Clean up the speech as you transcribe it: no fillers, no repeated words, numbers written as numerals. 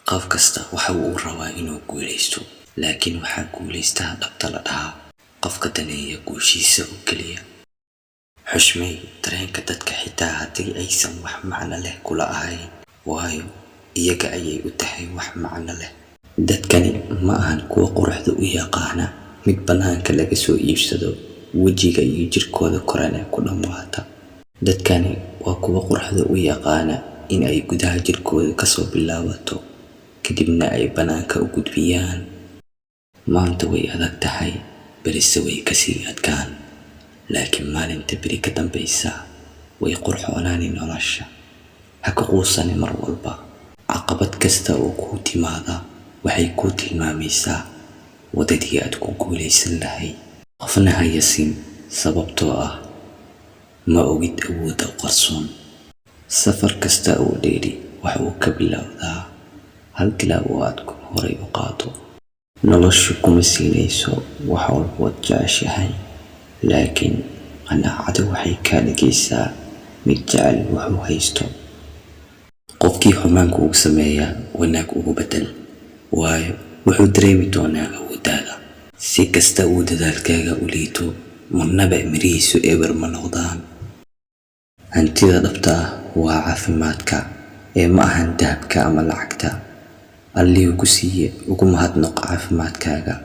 Qof kasta waxa uu rabaa inuu guuleysto, laakiin waxaa guuleystaha dhabta la dhahaa qofka daneeya guushiisa oo keliya. Xushmee dareenka dadka xitaa haddii aysan wax macno leh kula ahayn, waayo iyaga ayay u tahay wax macno leh. Dadkani ma ahan kuwo quruxda u yaqaana mid bannaanka laga soo iibsado, wejiga iyo jirkooda korena ku dhammaata. Dadkani waa kuwo quruxda u yaqaana in ay gudaha jirkooda kasoo bilaabato, kadibna ay bannaanka u gudbiyaan. Maanta way adag tahay, berrise way kasii adkaan, laakiin maalinta beri ka dambaysa way qurxoonaani nolosha. Ha ka quusanin mar walba. Caqabad kasta oo kuu timaada waxay kuu tilmaamaysaa waddadii aad ku guuleysan lahayd. Qofna ha yasin, sababtoo ah ma ogid awoodda qarsoon. Safar kasta oo dheeri waxa uu ka bilowdaa hal tilaabo oo aad horay u qaaddo. Noloshu kuma siinayso wax walba ood jeceshahay, laakiin qanaacadu waxay kaa dhigaysaa mid jecel wuxuu haysto. Qofkii xumaan kugu sameeya, wanaag ugu beddel, waayo wuxuu dareemi doonaa awooddaada. Si kasta uu dadaalkaaga u liito, marnaba mirihiisu eber ma noqdaan. Hantida dhabta ah waa caafimaadka, ee ma ahan dahabka ama lacagta. Allihii ku siiyay ugu mahadnaq caafimaadkaaga.